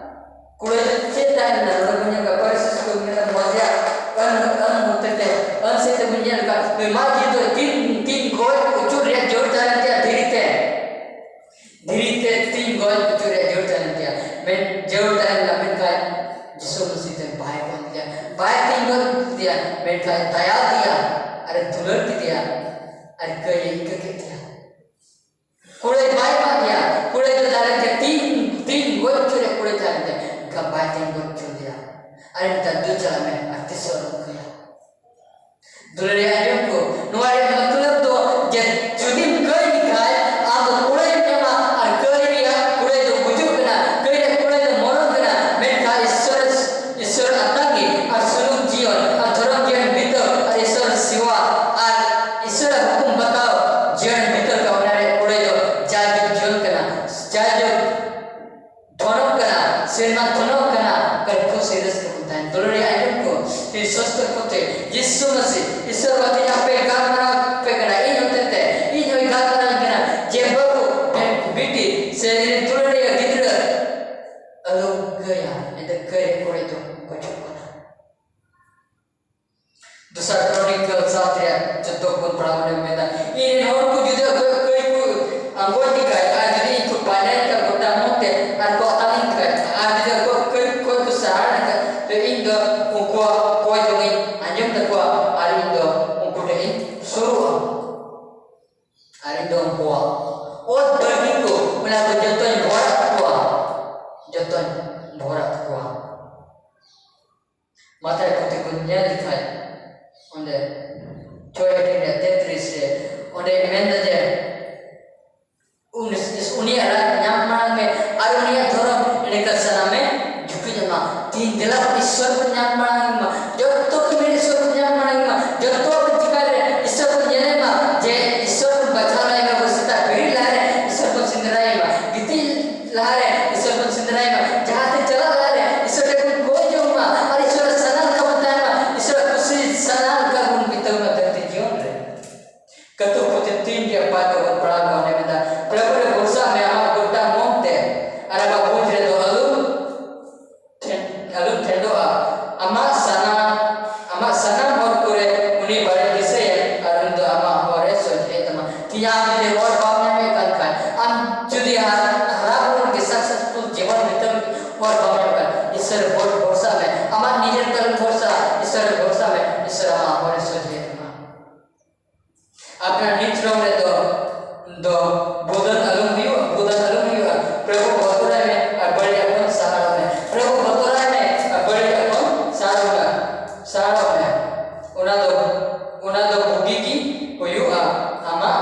ᱠᱩᱲᱟᱹᱭ ᱫᱚ ᱪᱮᱫ ᱛᱟᱦᱮᱸ ᱞᱮᱱᱟ? ᱱᱚᱰᱮ ᱵᱚᱱ ᱧᱮᱞ ᱠᱟᱜ, ᱯᱷᱟᱨᱤᱥᱤ ᱥᱠᱩᱞ ᱢᱮᱱᱟᱜ ᱢᱚᱡᱽ ᱨᱮᱭᱟᱜ ᱟᱹᱱ, ᱟᱹᱱ ᱦᱚᱛᱮᱛᱮ, ᱟᱹᱱ ᱥᱮᱫ ᱛᱮᱵᱚᱱ ᱧᱮᱞ ᱠᱟᱜ, ᱱᱩᱭ ᱢᱟᱹᱭ ᱡᱤᱞ ᱫᱚ ᱛᱤᱱ, ᱛᱤᱱ ᱜᱚᱡ ᱩᱪᱩᱨ ᱨᱮᱭᱟᱜ ᱡᱟᱹᱨᱩᱲ ᱛᱟᱦᱮᱸ ᱞᱮᱱ ᱛᱟᱭᱟ ᱫᱷᱤᱨᱤ ᱛᱮ᱾ ᱫᱷᱤᱨᱤ ᱛᱮ ᱛᱤᱱ ᱜᱚᱡ ᱩᱪᱩᱨ ᱨᱮᱭᱟᱜ ᱡᱟᱹᱨᱩᱲ ᱛᱟᱦᱮᱸ ᱞᱮᱱ ᱛᱟᱭᱟ᱾ ᱢᱮᱱ ᱡᱟᱹᱨᱩᱲ ᱛᱟᱦᱮᱸ ᱞᱮᱱᱟ, ᱢᱮᱱᱠᱷᱟᱱ ᱡᱤᱥᱩ ᱢᱟᱹᱥᱤ ᱫᱚ ᱵᱟᱭ ᱜᱚᱡ ᱞᱮᱫᱮᱭᱟ, ᱵᱟᱭ ᱛᱤᱱ ᱜᱚᱡ ᱠᱮᱫᱮᱭᱟ, ᱢᱮᱱᱠᱷᱟᱱ ᱫᱟᱭᱟ ᱟᱫᱮᱭᱟ ᱟᱨ ᱫᱩᱞᱟᱹᱲ ᱠᱮᱫᱮᱭᱟ ᱟᱨ ᱠᱟᱹᱭ ᱤᱠᱟᱹ ᱠᱮᱫ ᱛᱟᱭᱟ᱾ ᱠᱩᱲᱟᱹᱭ ᱵᱟᱭ ᱮᱢᱟᱜ ᱫᱮᱭᱟ, ᱠᱩᱲᱟᱹᱭ ᱫᱚ ᱛᱟᱦᱮᱸ ᱞᱮᱱ ᱛᱟᱭᱟ, ᱛᱤᱱ, ᱛᱤᱱ ᱜᱚᱡ ᱦᱚᱪᱚ ᱨᱮᱭᱟᱜ ᱠᱩᱲᱟᱹᱭ ᱛᱟᱦᱮᱸ ᱞᱮᱱ ᱛᱟᱭᱟ, ᱮᱱᱠᱷᱟᱱ ᱵᱟᱭ ᱛᱤᱱ ᱜᱚᱡ ᱦᱚᱪᱚ ᱞᱮᱫᱮᱭᱟ᱾ ᱟᱨ ᱢᱮᱛᱟᱭ, "ᱫᱩ ᱪᱟᱞᱟᱜ ᱢᱮ ᱟᱨ ᱛᱤᱥ ᱦᱚᱸ ᱟᱞᱚᱢ ᱠᱟᱹᱭᱟ᱾" ᱫᱩᱞᱟᱹᱲᱤᱭᱟᱹ ᱟᱸᱡᱚᱢ ᱠᱚ, ᱱᱚᱣᱟ ᱨᱮᱭᱟᱜ ᱢᱚᱛᱞᱚᱵ ᱫᱚ ᱡᱮ ᱡᱩᱫᱤᱢ ᱠᱟᱹᱭ ᱞᱮᱠᱷᱟᱱ ᱟᱢ ᱫᱚ ᱠᱩᱲᱟᱹᱭᱮᱢ ᱧᱟᱢᱟ, ᱟᱨ ᱠᱟᱹᱭ ᱨᱮᱭᱟᱜ ᱠᱩᱲᱟᱹᱭ ᱫᱚ ᱜᱩᱡᱩᱜ ᱠᱟᱱᱟ, ᱠᱟᱹᱭ ᱨᱮᱭᱟᱜ ᱠᱩᱲᱟᱹᱭ ᱫᱚ ᱢᱚᱨᱚᱱ ᱠᱟᱱᱟ, ᱢᱮᱱᱠᱷᱟᱱ ᱤᱥᱥᱚᱨ, ᱤᱥᱥᱚᱨ ᱟᱛᱟᱝ ᱜᱮ ᱟᱨ ᱥᱩᱞᱩᱠ ᱡᱤᱭᱚᱱ ᱟᱨ ᱫᱷᱚᱨᱚᱢ ᱡᱤᱭᱚᱱ ᱵᱤᱛᱟᱹᱣ ᱟᱨ ᱤᱥᱥᱚᱨ ᱥᱮᱵᱟ ᱟᱨ ᱤᱥᱥᱚᱨᱟᱜ ᱦᱩᱠᱩᱢ ᱵᱟᱛᱟᱣ ᱡᱤᱭᱚᱱ ᱵᱤᱛᱟᱹᱣ ᱠᱟᱜ, ᱚᱱᱟ ᱨᱮᱭᱟᱜ ᱠᱩᱲᱟᱹᱭ ᱫᱚ ᱡᱟᱭᱡᱩᱜᱽ ᱡᱤᱭᱚᱱ ᱠᱟᱱᱟ, ᱡᱟᱭᱡᱩᱜᱽ ᱫᱷᱚᱱᱚᱜ ᱠᱟᱱᱟ, ᱥᱮᱨᱢᱟ ᱫᱷᱚᱱᱚᱜ ᱠᱟᱱᱟ, ᱚᱠᱟᱨᱮ ᱠᱷᱩᱥᱤ ᱨᱟᱹᱥᱠᱟᱹ ᱵᱚᱱ ᱛᱟᱦᱮᱱ᱾ ᱫᱩᱞᱟᱹᱲᱤᱭᱟᱹ ᱟᱸᱡᱚᱢ ᱠᱚ, ᱥᱮ ᱥᱚᱥᱛᱚ ᱯᱚᱛᱮ, ᱡᱤᱥᱩ ᱢᱟᱹᱥᱤ, ᱤᱥᱚᱨ ᱵᱟᱵᱟ ᱛᱤᱧ ᱟᱯᱮ ᱜᱟᱞᱢᱟᱨᱟᱣ ᱯᱮ ᱠᱟᱱᱟ, ᱤᱧ ᱦᱚᱛᱮᱛᱮ, ᱤᱧ ᱦᱚᱸᱭ ᱜᱟᱞᱢᱟᱨᱟᱣ ᱠᱟᱱᱟ, ᱡᱮ ᱵᱟᱹᱵᱩ, ᱵᱤᱴᱤ, ᱥᱮ ᱤᱧ ᱨᱮᱱ ᱫᱩᱞᱟᱹᱲᱤᱭᱟᱹ ᱜᱤᱫᱽᱨᱟᱹ, ᱟᱞᱚ ᱠᱟᱹᱭᱟ, ᱮᱱᱛᱮ ᱠᱟᱹᱭ ᱨᱮ ᱠᱚᱲᱮ ᱫᱚ ᱜᱚᱡᱚᱜ ᱠᱟᱱᱟ᱾ ᱫᱚᱥᱟᱨ ᱠᱨᱚᱱᱤᱠᱮᱞ ᱥᱟᱛ ᱨᱮᱭᱟᱜ ᱪᱳᱫᱽᱫᱳ ᱠᱷᱚᱱ ᱯᱟᱲᱦᱟᱣ ᱞᱮ ᱢᱮᱱᱟ, ᱤᱧ ᱨᱮᱱ ᱦᱚᱲ ᱠᱚ ᱡᱩᱫᱤ ᱚᱠᱚᱭ ᱠᱟᱹᱭ ᱠᱚ ᱟᱸᱜᱚᱪ ᱞᱮᱠᱷᱟᱡ, ᱟᱨ ᱡᱩᱫᱤ ᱤᱧ ᱠᱚ ᱯᱟᱸᱡᱟᱧ ᱠᱷᱟᱡ ᱜᱚᱴᱟ ᱢᱚᱱ ᱛᱮ, ᱟᱨ ᱠᱚ ᱟᱛᱟᱝᱤᱧ ᱠᱷᱟᱡ, ᱟᱨ ᱡᱩᱫᱤ ᱚᱠᱚᱭ ᱠᱟᱹᱭ ᱠᱷᱚᱡ ᱠᱚ ᱥᱟᱦᱟᱧ ᱠᱷᱟᱡ, ᱛᱚ ᱤᱧ ᱫᱚ ᱩᱱᱠᱩᱣᱟᱜ ᱠᱚᱭ ᱫᱚᱧ ᱟᱸᱡᱚᱢ ᱛᱟᱠᱚᱣᱟ, ᱟᱨ ᱤᱧ ᱫᱚ ᱩᱱᱠᱩ ᱴᱷᱮᱱ ᱤᱧ ᱫᱚ ᱠᱚᱣᱟ᱾ ᱚᱛ ᱵᱟᱹᱲᱜᱤ ᱠᱚ, ᱚᱱᱟ ᱠᱚ ᱡᱚᱛᱚᱧ ᱵᱷᱚᱨᱟᱜ ᱛᱟᱠᱚᱣᱟ, ᱡᱚᱛᱚᱧ ᱵᱷᱚᱨᱟᱜ ᱛᱟᱠᱚᱣᱟ᱾ ᱢᱟᱛᱷᱟᱭ ᱯᱩᱛᱷᱤ ᱠᱚ ᱧᱮᱞ ᱞᱮᱠᱷᱟᱡ, ᱚᱸᱰᱮ ᱪᱷᱚᱭ ᱦᱟᱹᱴᱤᱧ ᱨᱮ ᱛᱮᱛᱨᱤᱥ ᱨᱮ, ᱚᱸᱰᱮ ᱢᱮᱱᱫᱟ ᱡᱮ, ᱩᱱ-, ᱩᱱᱤᱭᱟᱜ ᱨᱟᱡᱽ ᱧᱟᱢ ᱢᱟᱲᱟᱝ ᱢᱮ ᱟᱨ ᱩᱱᱤᱭᱟᱜ ᱫᱷᱚᱨᱚᱢ ᱮᱸᱰᱮᱠᱷᱟᱱ ᱥᱟᱱᱟᱢᱮ ᱡᱩᱯᱤᱫ ᱟᱢᱟ᱾ ᱛᱤᱦᱤᱧ ᱫᱮᱞᱟ ᱵᱚᱱ ᱤᱥᱥᱚᱨ ᱵᱚᱱ ᱧᱟᱢ ᱢᱟᱲᱟᱝ ᱢᱟ, ᱡᱚᱛᱚ ᱠᱟᱹᱢᱤ ᱨᱮ ᱤᱥᱥᱚᱨ ᱵᱚᱱ ᱧᱟᱢ ᱢᱟᱲᱟᱝ ᱢᱟ, ᱡᱚᱛᱚ ᱟᱵᱚ ᱪᱤᱠᱟ ᱨᱮ ᱤᱥᱥᱚᱨ ᱵᱚᱱ ᱧᱮᱞᱮ ᱢᱟ, ᱡᱮ ᱤᱥᱥᱚᱨ ᱵᱚᱱ ᱵᱟᱪᱷᱟᱣ ᱞᱟᱭ ᱢᱟ, ᱟᱵᱚ ᱥᱮᱛᱟᱜ ᱵᱮᱨᱮᱫ ᱞᱟᱦᱟ ᱨᱮ ᱤᱥᱥᱚᱨ ᱵᱚᱱ ᱥᱮᱸᱫᱽᱨᱟᱭᱮ ᱢᱟ, ᱜᱤᱛᱤᱡ ᱞᱟᱦᱟ ᱨᱮ ᱤᱥᱥᱚᱨ ᱵᱚᱱ ᱥᱮᱸᱫᱽᱨᱟᱭᱮ ᱢᱟ, ᱡᱟᱦᱟᱸ ᱛᱮ ᱪᱟᱞᱟᱜ ᱞᱟᱦᱟ ᱨᱮ ᱤᱥᱥᱚᱨ ᱴᱷᱮᱱ ᱵᱚᱱ ᱠᱚᱭ ᱡᱚᱝ ᱢᱟ ᱟᱨ ᱤᱥᱥᱚᱨᱟᱜ ᱥᱟᱱᱟᱢ ᱠᱟᱹᱢᱤ ᱛᱟᱦᱮᱱ ᱢᱟ, ᱤᱥᱥᱚᱨᱟᱜ ᱠᱩᱥᱤ ᱥᱟᱱᱟᱢ ᱠᱟᱹᱢᱤ ᱵᱚᱱ ᱵᱤᱛᱟᱹᱣ ᱢᱟ ᱫᱷᱟᱹᱨᱛᱤ ᱡᱤᱭᱚᱱ ᱨᱮ᱾ ᱠᱟᱹᱴᱩᱵ ᱯᱩᱛᱷᱤ ᱛᱤᱱ ᱨᱮᱭᱟᱜ ᱯᱟᱸᱪ ᱠᱚᱵᱚᱱ ᱯᱟᱲᱦᱟᱣ ᱠᱚᱣᱟ, ᱚᱸᱰᱮ ᱢᱮᱱᱫᱟ, ᱯᱨᱚᱵᱷᱩ ᱨᱮ ᱵᱷᱚᱨᱥᱟ ᱢᱮ ᱟᱢᱟᱜ ᱜᱚᱴᱟ ᱢᱚᱱ ᱛᱮ, ᱟᱨ ᱟᱢᱟᱜ ᱵᱩᱡᱽ ᱨᱮᱫᱚ ᱟᱞᱚ ᱴᱷᱮᱱ-, ᱟᱞᱚᱢ ᱴᱷᱮᱸᱰᱚᱜᱼᱟ᱾ ᱟᱢᱟᱜ ᱥᱟᱱᱟᱢ, ᱟᱢᱟᱜ ᱥᱟᱱᱟᱢ ᱦᱚᱨ ᱠᱚᱨᱮ ᱩᱱᱤ ᱵᱟᱲᱮ ᱫᱤᱥᱟᱹᱭᱟ, ᱟᱨ ᱩᱱᱤ ᱫᱚ ᱟᱢᱟᱜ ᱦᱚᱨ ᱮ ᱥᱚᱡᱷᱮᱭ ᱛᱟᱢᱟ᱾ ᱛᱮᱦᱮᱧ ᱟᱢ ᱡᱩᱫᱤ ᱦᱚᱨ ᱵᱟᱢ ᱧᱟᱢᱮᱫ ᱠᱟᱱ ᱠᱷᱟᱱ, ᱟᱢ ᱡᱩᱫᱤ ᱦᱟᱨᱟ, ᱦᱟᱨᱟ ᱵᱩᱨᱩ ᱜᱮ successful ᱡᱤᱵᱚᱱ ᱵᱤᱛᱟᱹᱣ ᱦᱚᱨ ᱵᱟᱢ ᱧᱟᱢᱮᱫ ᱠᱟᱱ, ᱤᱥᱥᱚᱨ ᱨᱮ ᱵᱷᱚᱨ-, ᱵᱷᱚᱨᱥᱟ ᱢᱮ᱾ ᱟᱢᱟᱜ ᱱᱤᱡᱮᱨ ᱛᱮ ᱟᱞᱚᱢ ᱵᱷᱚᱨᱥᱟ, ᱤᱥᱥᱚᱨ ᱨᱮ ᱵᱷᱚᱨᱥᱟ ᱢᱮ, ᱤᱥᱥᱚᱨ ᱟᱢᱟᱜ ᱦᱚᱨ ᱮ ᱥᱚᱡᱷᱮᱭ ᱛᱟᱢᱟ᱾ ᱟᱯᱱᱟᱨ ᱱᱤᱡ ᱨᱚᱝ ᱨᱮᱫᱚ ᱫᱚ ᱵᱚᱫᱚᱞ ᱟᱞᱚᱢ ᱦᱩᱭᱩᱜᱼᱟ, ᱵᱚᱫᱚᱞ ᱟᱞᱚᱢ ᱦᱩᱭᱩᱜᱼᱟ᱾ ᱯᱨᱚᱵᱷᱩ ᱵᱚᱛᱚᱨᱟᱭ ᱢᱮ ᱟᱨ ᱵᱟᱹᱲᱤᱡᱟᱜ ᱠᱷᱚᱱ ᱥᱟᱦᱟᱨᱚᱜ ᱢᱮ᱾ ᱯᱨᱚᱵᱷᱩ ᱵᱚᱛᱚᱨᱟᱭ ᱢᱮ ᱟᱨ ᱵᱟᱹᱲᱤᱡᱟᱜ ᱠᱷᱚᱱ ᱥᱟᱦᱟᱨᱚᱜ ᱢᱮ, ᱥᱟᱦᱟᱨᱚᱜ ᱢᱮ᱾ ᱚᱱᱟ ᱫᱚ, ᱚᱱᱟ ᱫᱚ ᱵᱩᱜᱤ ᱜᱮ ᱦᱩᱭᱩᱜᱼᱟ ᱟᱢᱟᱜ,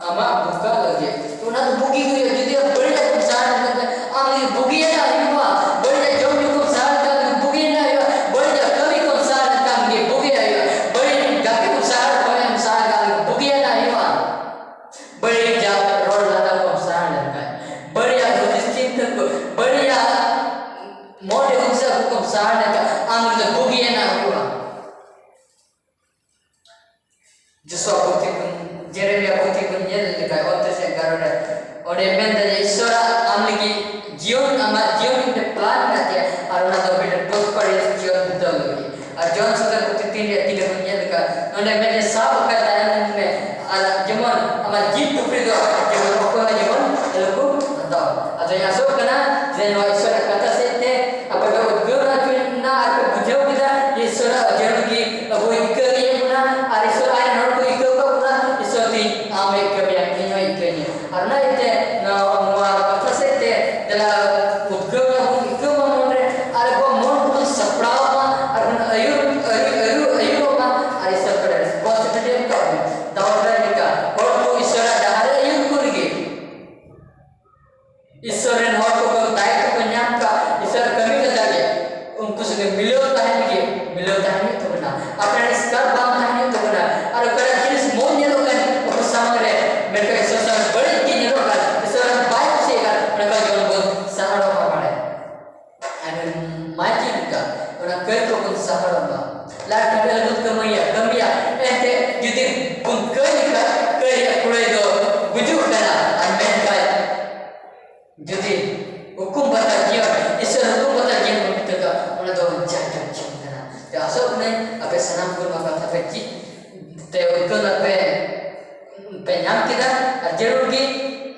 ᱟᱢᱟᱜ ᱵᱚᱠᱟ ᱞᱟᱹᱜᱤᱫ᱾ ᱚᱱᱟ ᱫᱚ ᱵᱩᱜᱤ ᱜᱮ ᱦᱩᱭᱩᱜᱼᱟ᱾ ᱡᱩᱫᱤ ᱟᱢ ᱵᱟᱹᱲᱤᱡᱟᱜ ᱠᱚᱢ ᱥᱟᱦᱟ ᱞᱮᱱᱠᱷᱟᱱ ᱫᱚ ᱟᱢ ᱞᱟᱹᱜᱤᱫ ᱵᱩᱜᱤᱭᱟᱱᱟᱜ ᱦᱩᱭᱩᱜᱼᱟ᱾ ᱵᱟᱹᱲᱤᱡᱟᱜ ᱡᱚᱢ ᱧᱩ ᱠᱚᱢ ᱥᱟᱦᱟ ᱞᱮᱱᱠᱷᱟᱱ ᱫᱚ ᱵᱩᱜᱤᱭᱟᱱᱟᱜ ᱦᱩᱭᱩᱜᱼᱟ᱾ ᱵᱟᱹᱲᱤᱡᱟᱜ ᱠᱟᱹᱢᱤ ᱠᱚᱢ ᱥᱟᱦᱟ ᱞᱮᱱᱠᱷᱟᱱ ᱜᱮ ᱵᱩᱜᱤᱭᱟᱜ ᱦᱩᱭᱩᱜᱼᱟ᱾ ᱵᱟᱹᱲᱤᱡ ᱜᱟᱛᱮ ᱠᱚᱢ ᱥᱟᱦᱟ ᱞᱮᱱᱠᱷᱟᱱ ᱥᱟᱦᱟ ᱞᱮᱱᱠᱷᱟᱱ ᱫᱚ ᱵᱩᱜᱤᱭᱟᱱᱟᱜ ᱦᱩᱭᱩᱜᱼᱟ᱾ ᱵᱟᱹᱲᱤᱡᱟᱜ ᱨᱚᱲ ᱞᱟᱸᱫᱟ ᱠᱚᱢ ᱥᱟᱦᱟ ᱞᱮᱱᱠᱷᱟᱱ, ᱵᱟᱹᱲᱤᱡᱟᱜ ᱦᱩᱫᱤᱥ ᱪᱤᱱᱛᱟᱹ ᱠᱚ, ᱵᱟᱹᱲᱤᱡᱟᱜ ᱢᱚᱱᱮ ᱦᱩᱫᱤᱥ ᱠᱚᱢ ᱥᱟᱦᱟ ᱞᱮᱱᱠᱷᱟᱱ ᱟᱢ ᱫᱚ ᱵᱩᱜᱤᱭᱟᱱᱟᱜ ᱦᱩᱭᱩᱜᱼᱟ᱾ ᱡᱚᱥᱩᱣᱟ ᱯᱩᱛᱷᱤ ᱠᱷᱚᱱ, ᱡᱮᱨᱮᱢᱤᱭᱟ ᱯᱩᱛᱷᱤ ᱠᱷᱚᱱ ᱧᱮᱞ ᱞᱮᱠᱷᱟᱱ, ᱚᱛ ᱨᱮ ᱥᱮ ᱜᱟᱨᱚ ᱨᱮ, ᱚᱸᱰᱮ ᱢᱮᱱ ᱫᱟ ᱡᱮ ᱤᱥᱥᱚᱨᱟᱜ ᱟᱢ ᱞᱟᱹᱜᱤᱫ ᱡᱤᱭᱚᱱ, ᱟᱢᱟᱜ ᱡᱤᱭᱚᱱ ᱢᱤᱫᱴᱮᱱ plan ᱢᱮᱱᱟᱜ ᱛᱟᱭᱟ, ᱟᱨ ᱚᱱᱟ ᱫᱚ ᱢᱤᱫᱴᱮᱱ prosperous ᱡᱤᱭᱚᱱ ᱵᱤᱛᱟᱹᱣ ᱞᱟᱹᱜᱤᱫ᱾ ᱟᱨ ᱡᱚᱦᱚᱱ ᱥᱚᱫᱚᱨ ᱯᱩᱛᱷᱤ ᱛᱤᱱ ᱨᱮᱭᱟᱜ ᱛᱤᱱᱟᱹᱜ ᱵᱚᱱ ᱧᱮᱞ ᱞᱮᱠᱟ, ᱱᱚᱰᱮ ᱢᱮᱱ ᱫᱟ ᱥᱟᱵ ᱟᱠᱟᱫ ᱛᱟᱦᱮᱱ ᱢᱮ, ᱟᱨ ᱡᱮᱢᱚᱱ ᱟᱢᱟᱜ ᱡᱤᱵᱽ ᱯᱩᱠᱷᱨᱤ ᱫᱚ ᱡᱮᱢᱚᱱ ᱚᱠᱚᱭ ᱦᱚᱸ ᱡᱮᱢᱚᱱ ᱟᱞᱚ ᱠᱚ ᱦᱟᱛᱟᱣ᱾ ᱟᱫᱚᱧ ᱟᱥᱚᱜ ᱠᱟᱱᱟ ᱡᱮ ᱱᱚᱣᱟ ᱤᱥᱥᱚᱨᱟᱜ ᱠᱟᱛᱷᱟ ᱥᱮᱫ ᱛᱮ ᱟᱯᱮ ᱯᱮ ᱩᱫᱽᱜᱟᱹᱣ ᱦᱚᱪᱚᱭᱮᱱᱟ ᱟᱨ ᱯᱮ ᱵᱩᱡᱷᱟᱹᱣ ᱠᱮᱫᱟ ᱡᱮ ᱤᱥᱥᱚᱨᱟᱜ ᱡᱟᱹᱨᱩᱲ ᱜᱮ ᱟᱵᱚᱭ ᱤᱠᱟᱹ ᱤᱭᱟᱹ ᱵᱚᱱᱟ ᱟᱨ ᱤᱥᱥᱚᱨ ᱟᱡ ᱨᱮᱱ ᱦᱚᱲ ᱠᱚ ᱤᱠᱟᱹ ᱠᱟᱜ ᱵᱚᱱᱟ᱾ ᱤᱥᱥᱚᱨ ᱛᱤᱧ ᱟᱢᱮ ᱠᱟᱹᱢᱤᱭᱟ, ᱤᱧ ᱡᱩᱫᱤ ᱦᱩᱠᱩᱢ ᱵᱟᱛᱟᱣ ᱡᱤᱭᱚᱱ, ᱤᱥᱚᱨ ᱦᱩᱠᱩᱢ ᱵᱟᱛᱟᱣ ᱡᱤᱭᱚᱱ ᱵᱚᱱ ᱵᱤᱛᱟᱹᱣ ᱠᱟᱜᱼᱟ, ᱚᱱᱟ ᱫᱚ ᱡᱟᱭᱡᱩᱜᱽ ᱡᱤᱭᱚᱱ ᱠᱟᱱᱟ᱾ ᱛᱚ ᱟᱥᱚᱜ ᱠᱟᱹᱱᱟᱹᱧ ᱟᱯᱮ ᱥᱟᱱᱟᱢ ᱠᱚ ᱱᱚᱣᱟ ᱠᱟᱛᱷᱟ ᱯᱮ ᱪᱮᱫ ᱛᱮ ᱩᱨᱜᱟᱹᱱ ᱟᱯᱮ ᱯᱮ ᱧᱟᱢ ᱠᱮᱫᱟ᱾ ᱟᱨ ᱡᱟᱹᱨᱩᱲ ᱜᱮ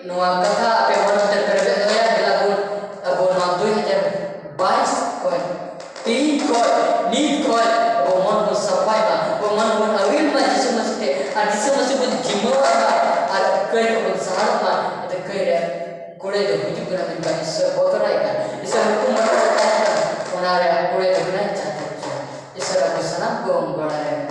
ᱱᱚᱣᱟ ᱠᱟᱛᱷᱟ ᱟᱯᱮ ᱢᱚᱱᱮ ᱛᱮ ᱯᱮ ᱨᱮᱵᱮᱫ ᱫᱚᱦᱚᱭᱟ᱾ ᱫᱮᱞᱟ ᱵᱚᱱ ᱟᱵᱚ ᱱᱚᱣᱟ ᱫᱩᱭ ᱦᱟᱡᱟᱨ ᱵᱟᱭᱤᱥ ᱠᱷᱚᱱ, ᱛᱮᱦᱤᱧ ᱠᱷᱚᱱ, ᱱᱤᱛ ᱠᱷᱚᱱ ᱟᱵᱚ ᱢᱚᱱ ᱵᱚᱱ ᱥᱟᱯᱷᱟᱭ ᱢᱟ, ᱟᱵᱚ ᱢᱚᱱ ᱵᱚᱱ ᱟᱹᱣᱤᱞ ᱢᱟ ᱡᱤᱥᱩ ᱢᱟᱹᱥᱤ ᱛᱮ, ᱟᱨ ᱡᱤᱥᱩ ᱢᱟᱹᱥᱤ ᱵᱚᱱ ᱡᱤᱢᱟᱹᱣᱟᱭ ᱢᱟ, ᱟᱨ ᱠᱟᱹᱭ ᱠᱷᱚᱱ ᱵᱚᱱ ᱥᱟᱦᱟᱜ ᱢᱟ᱾ ᱟᱫᱚ ᱠᱟᱹᱭ ᱨᱮ ᱠᱩᱲᱟᱹᱭ ᱫᱚ ᱦᱤᱡᱩᱜ ᱠᱟᱱᱟ ᱢᱮᱱᱠᱷᱟᱱ ᱤᱥᱚᱨ ᱵᱚᱛᱚᱨᱟᱭ ᱠᱟᱱ, ᱤᱥᱚᱨ ᱦᱩᱠᱩᱢ ᱵᱟᱛᱟᱣ ᱛᱟᱦᱮᱸ ᱠᱟᱱ, ᱚᱱᱟ ᱨᱮ ᱠᱩᱲᱟᱹᱭ ᱫᱚ ᱠᱟᱱᱟᱭ ᱪᱟᱛᱚᱢ ᱪᱚᱴ᱾ ᱤᱥᱚᱨ ᱟᱵᱚ ᱥᱟᱱᱟᱢ ᱠᱚ ᱵᱟᱲᱟᱭ